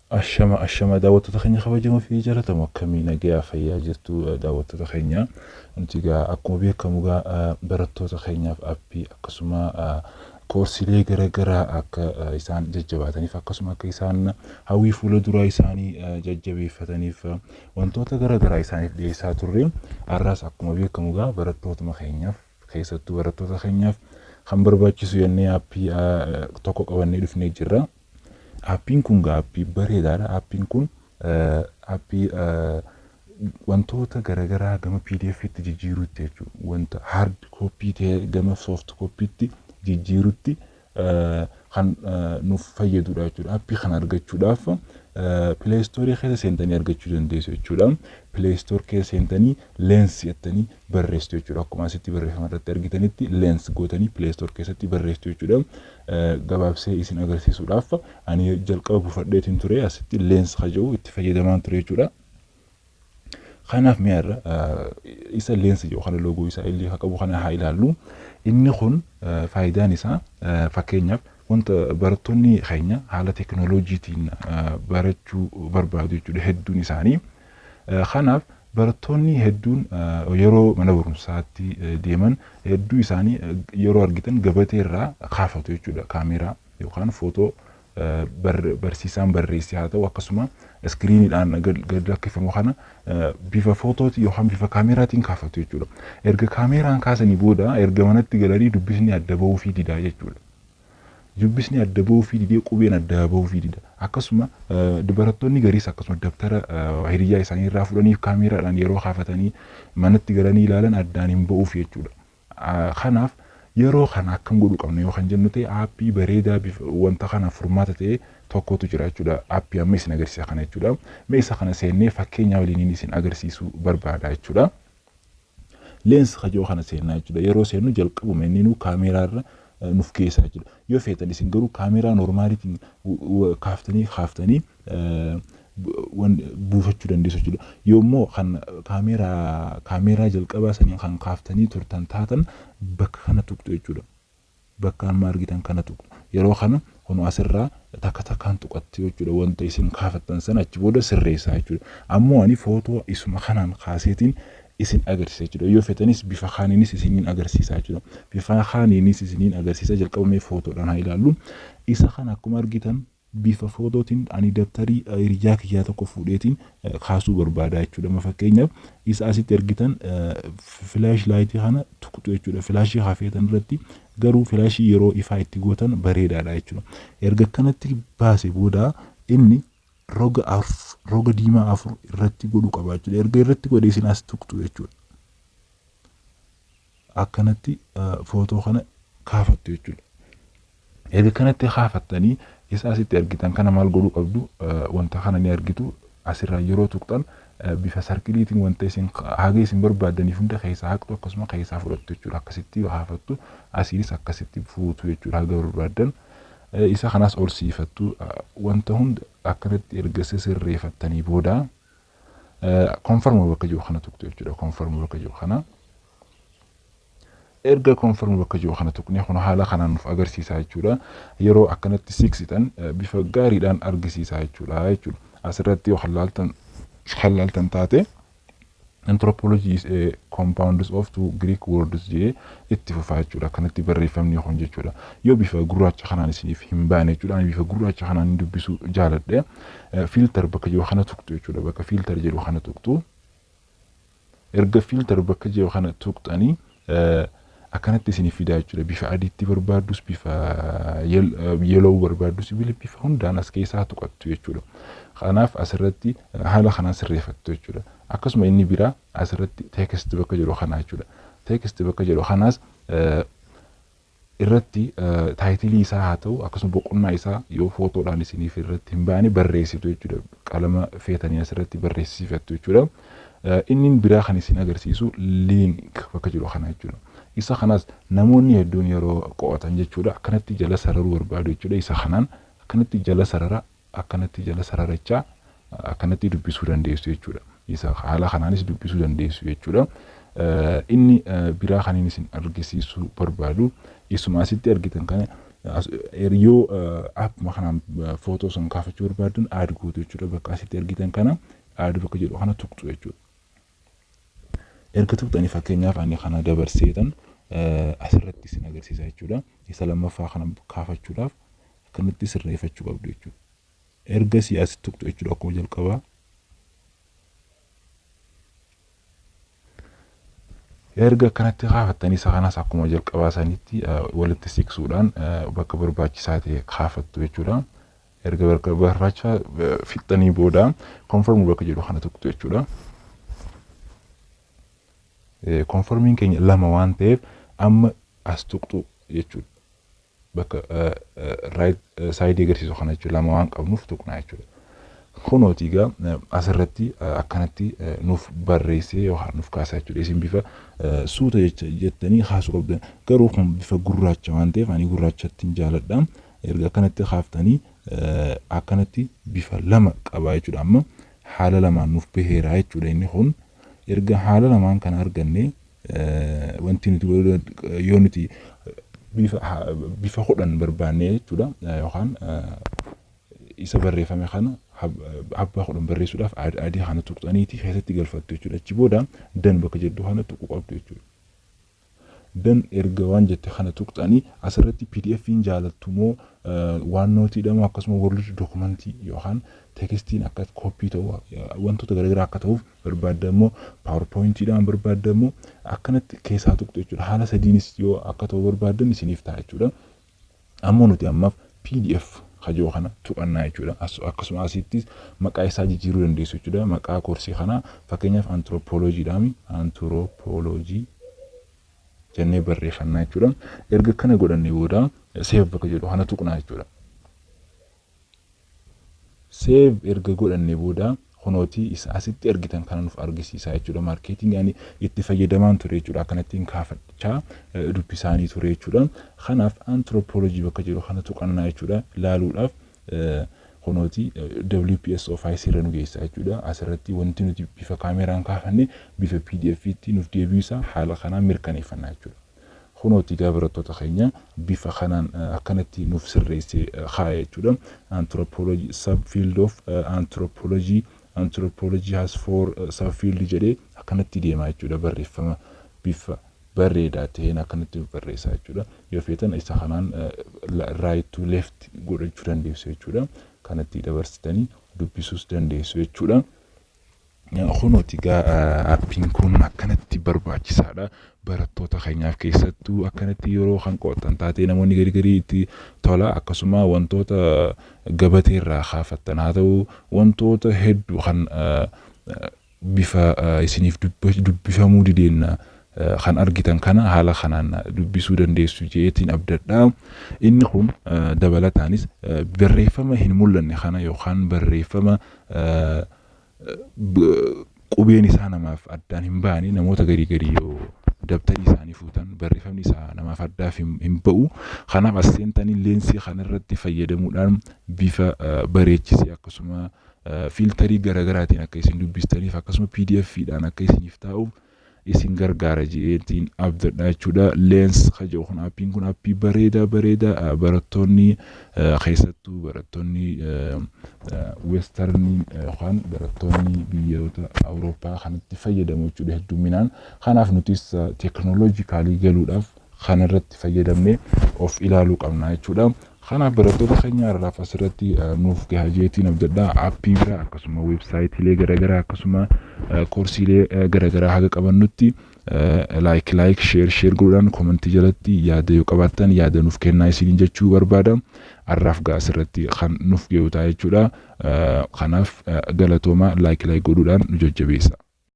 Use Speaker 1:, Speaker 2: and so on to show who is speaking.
Speaker 1: Ashama ashama, daawwattoota keenya kabajamoo fi jaallatamoo, akkamii, nagayaa fayyaa jirtu daawwattoota keenya? Nuti egaa akkuma beekamu egaa barattoota keenyaaf aappii akkasuma koorsiilee garaagaraa akka isaan jajjabaataniif, akkasuma akka isaan hawwii fuula duraa isaanii jajjabeeffataniif wantoota garaagaraa isaaniif dhiyeessaa turre. Har'aas akkuma beekamu egaa barattootuma keenyaaf, keessattuu barattoota keenyaaf kan barbaachisu jennee aappii tokko qabannee dhufnee jirra. Aappiin kun egaa aappii bareedaadha. Aappiin kun aappii wantoota garaagaraa gama PDF'tti jijjiiruutti jechuudha. Wanta hard copy ta'e gama soft copy'tti jijjiiruutti kan nuuf fayyadudha jechuudha. Aappii kana argachuudhaaf Play Store keessa seentanii argachuu dandeessu jechuudha. Play Store keessa seentanii Lens jettanii barreessitu jechuudha. Akkuma asitti barreeffama irratti argitanitti Lens gootanii Play Store keessatti barreessitu jechuudha. Gabaabsee isin agarsiisuudhaaf ani jalqaba buufadheetiin ture, asitti Lens ka jedhu itti fayyadamaan ture jechuudha. Kanaaf mi'a irra isa Lens jedhu kana, loogoo isaa illee haa qabu kana haa ilaallu. Inni kun faayidaan isaa, fakkeenyaaf, wanta barattoonni keenya haala teekinooloojiitiin barachuu barbaadu jechuudha hedduun isaanii. Kanaaf barattoonni hedduun yeroo mana barumsaatti deeman hedduu isaanii yeroo argitan gabatee irraa kaafatu jechuudha, kaameeraa yookaan footoo barsiisaan barreessee haa ta'u, akkasuma iskiriiniidhaan gad lakkifamu kana bifa footootiin yookaan bifa kaameeraatiin kaafatu jechuudha. Erga kaameeraan kaasanii booda, erga manatti galanii dubbisni adda bahuu didaa jechuudha. Dubbisni adda bahuu didee, qubeen adda bahuu dida. Akkasuma barattoonni gariis akkasuma dabtara hiriyaa isaanii irraa fudhanii kaameeraadhaan yeroo kaafatanii manatti galanii ilaalan addaan hin ba'uuf jechuudha. Kanaaf yeroo kana akkam godhuu qabna yoo kan jennu ta'e, aappii bareedaa bifa wanta kanaaf furmaata ta'e tokkotu jira jechuudha. Aappii amma isin agarsiisa kana jechuudha. Mee isa kana seennee fakkeenya waliin isin agarsiisuu barbaada jechuudha. Lens ka jedhu kana seennaa jechuudha. Yeroo seennu jalqabuma inni nu kaameeraa irra nuuf geessa jechuudha. Yoo feetan isin garuu kaameeraa noormaaliitiin kaaftanii buufachuu dandeessu jechuudha. Yoommoo kan kaameeraa jalqabaa saniin kan kaaftanii turtan taatan, bakka kana tuqxu jechuudha. Bakka amma argitan kana tuqxu. Yeroo kana kun asirraa takka takkaan tuqatti jechuudha. Wanta isin kaafattan sana achi booda sirreessaa jechuudha. Ammoo ani footoo isuma kanaan kaaseetiin isin agarsiisa jechuudha. Yoo feetanis bifa kaaniinis isiniin agarsiisa jechuudha. Bifa kaaniinis isiniin agarsiisa. Jalqabamee footoodhaan haa ilaallu. Isa kana akkuma argitan bifa footootiin ani dabtarii hiriyaa kiyyaa tokko fuudheetiin kaasuu barbaada jechuudha. Amma fakkeenyaaf isa asitti argitan flash lightii kana tuqxu jechuudha. Filaashii hafeetan irratti garuu filaashii yeroo ifaa itti gootan bareedaadha jechuudha. Erga kanatti baase booda inni roga roga diimaa afur irratti godhuu qaba jechuudha. Erga irratti godhe isin as tuqxu jechuudha. Akkanatti footoo kana kaafattu jechuudha. Erga kanatti kaafattanii isa asitti argitan kana maal godhuu qabdu? Wanta kana ni argitu, asirraa yeroo tuqxan bifa sarkiliitiin wanta isin haga isin barbaaddaniif hunda keessaa haqxu, akkasuma keessaa fudhattu jechuudha. Akkasitti kaafattu, asiinis akkasitti fuutu jechuudha haga barbaaddan. Isa kanas ol siifattu, wanta hunda akkanatti erga sirreeffattanii booda confirm bakka jiru kana tuqxu jechuudha. Confirm bakka jiru kana. Erga confirm bakka jiru kana tuqnee, kun haala kanaan nuuf agarsiisa jechuudha. Yeroo akkanatti siiqsitan bifa gaariidhaan argisiisa jechuudha. Asirratti yoo kan laaltan taate, "Anthropology is a compound of two Greek words" jedhee itti fufaa jechuudha. Akkanatti barreeffamni kun jechuudha. Yoo bifa gurraacha kanaan isiniif hin baane jechuudha. Ani bifa gurraacha kanaan dubbisuu jaaladhe. Filter bakka jiru kana tuqxu jechuudha. Bakka filter jedhu kana tuqxu. Erga filter bakka jiru kana tuqxanii akkanatti isiniif fidaa jechuudha. Bifa adiitti barbaaddus, bifa yellow barbaaddus, bifa hundaan as keessaa tuqattu jechuudha. Kanaaf asirratti haala kanaan sirreeffattu jechuudha. Akkasuma inni biraa asirratti text bakka jedhu kanaa jechuudha. Text bakka jedhu kanaas irratti taayitilii isaa haa ta'u, akkasuma boqonnaa isaa yoo footoodhaan isiniif irratti hin baane barreessitu jechuudha. Qalama feetanii asirratti barreessifattu jechuudha. Inni biraa kan isin agarsiisu link bakka jedhu kana jechuudha. Isa kanas namoonni hedduun yeroo qo'atan jechuudha akkanatti jala sararuu barbaadu jechuudha. Isa kanaan akkanatti jala sarara, akkanatti jala sararachaa akkanatti dubbisuu dandeessu jechuudha. Isa haala kanaanis dubbisuu dandeessu jechuudha. Inni biraa kan inni isin argisiisuu barbaadu, isuma asitti argitan kana, yoo appuma kanaan footoo san kaafachuu barbaadan, add gootu jechuudha. Bakka asitti argitan kana add bakka jedhu kana tuqxu jechuudha. Erga tuqxanii, fakkeenyaaf ani kana dabarseetan asirratti isin agarsiisa jechuudha. Isa lammaffaa kana kaafachuudhaaf akkanatti sirreeffachuu qabdu jechuudha. Ergasii as tuqxu jechuudha akkuma jalqabaa. Erga akkanatti kaafattanii, isa kanas akkuma jalqabaa sanitti walitti siqsuudhaan bakka barbaachisaa ta'e kaafattu jechuudha. Erga bakka barbaachisaa fixxanii booda confirm bakka jedhu kana tuqxu jechuudha. Confirmiin keenya lama waan ta'eef amma as tuqxu jechuudha. Bakka right side agarsiisu kana jechuudha, lama waan qabnuuf tuqnaa jechuudha. Kunooti egaa asirratti akkanatti nuuf barreessee yookaan nuuf kaasaa jechuudha. Isin bifa suuta jettanii kaasuu qabdan. Garuu kun bifa gurraacha waan ta'eef ani gurraachatti hin jaaladha. Erga akkanatti kaaftanii, akkanatti bifa lama qaba jechuudha. Amma haala lamaan nuuf baheera jechuudha inni kun. Erga haala lamaan kana arganne, wanti nuti yoo nuti bifa 10 barbaanne jechuudha, yookaan isa barreeffame kana abbaa 10 barreessuudhaaf, adii kana tuqxaniiti keessatti galfattu jechuudha. Achi booda done bakka jedhu kana tuquu qabdu jechuudha. Done erga waan jette kana tuqxanii, asirratti PDF'n jaalattu moo, OneNoteiidha moo, akkasuma Word documentii yookaan textiin akka copy ta'u, wantoota garaagaraa akka ta'uuf barbaadda immoo, PowerPointiidhaan barbaadda immoo, akkanatti keessaa tuqxu jechuudha. Haala sadiinis yoo akka ta'u barbaaddan isiniif ta'a jechuudha. Ammoo nuti ammaaf PDF kajoo kana tuqannaa jechuudha. Akkasuma asittis maqaa isaa jijjiiruu dandeessu jechuudha. Maqaa koorsii kanaa fakkeenyaaf anthropologydhaami. Anthropology jennee barreeffannaa jechuudha. Erga kana godhannee booda save bakka jedhu kana tuqnaa jechuudha. Save erga godhannee booda, kunootii isa asitti argitan kana nuuf argisiisa jechuudha. Marketingii ani itti fayyadamaan ture jechuudha. Akkanattiin kaafachaa dubbisaanii ture jechuudha. Kanaaf anthropology bakka jedhu kana tuqannaa jechuudha. Ilaaluudhaaf kunooti WPS Office irra nu geessa jechuudha. Asirratti wanti nuti bifa kaameraan kaafanne bifa PDF'tti nuuf deebisa, haala kanaan mirkaneeffannaa jechuudha. Kunooti egaa barattoota keenya, bifa kanaan akkanatti nuuf sirreessee kaa'e jechuudha. Anthropology, subfield of anthropology, anthropology has four subfield jedhee akkanatti deema jechuudha. Barreeffama bifa bareedaa ta'een akkanatti nuuf barreessa jechuudha. Yoo feetan isa kanaan right to left godhachuu dandeessu jechuudha. Kanatti dabarsitanii dubbisuus dandeessu jechuudha. Kunooti egaa appiin kun akkanatti barbaachisaadha. Barattoota keenyaaf keessattuu akkanatti yeroo kan qo'atan taatee namoonni gari garii itti tola. Akkasuma wantoota gabatee irraa kaafattan haa ta'u, wantoota hedduu kan bifa isiniif dubbifamuu dideenna kan argitan kana haala kanaan dubbisuu dandeessu jeetiin abdadha. Inni kun dabalataanis barreeffama hin mul'anne kana yookaan barreeffama qubeen isaa namaaf addaan hin baane, namoota garii garii yoo dabtarii isaanii fuutan barreeffamni isaa namaaf addaaf hin ba'u. Kanaaf as seentanii lensii kanarratti fayyadamuudhaan bifa bareechisee, akkasuma filterii garaagaraatiin akka isin dubbistaniif, akkasuma PDF'dhaan akka isiniif taa'uuf isin gargaara jeetiin abdadha jechuudha. Lens ka jedhu kun, appiin kun appii bareedaa bareedaa barattoonni, keessattuu barattoonni westernii yookaan barattoonni biyyoota Awurooppaa kanatti fayyadamu jechuudha hedduminaan. Kanaaf nutis technologically galuudhaaf kanarratti fayyadamnee of ilaaluu qabna jechuudha. Kanaaf barattoota keenya, har'aaf asirratti nuuf gaha jeetiin abdadha. Appii biraa, akkasuma websiteiilee garaagaraa, akkasuma koorsiilee garaagaraa haga qabannutti, like like, share share godhuudhaan, commentii jalatti yaada yoo qabaattan yaada nuuf kennaa isiniin jechuu barbaada. Har'aaf gaa asirratti kan nuuf gahu ta'a jechuudha. Kanaaf galatoomaa, like like godhuudhaan nu jajjabeessa.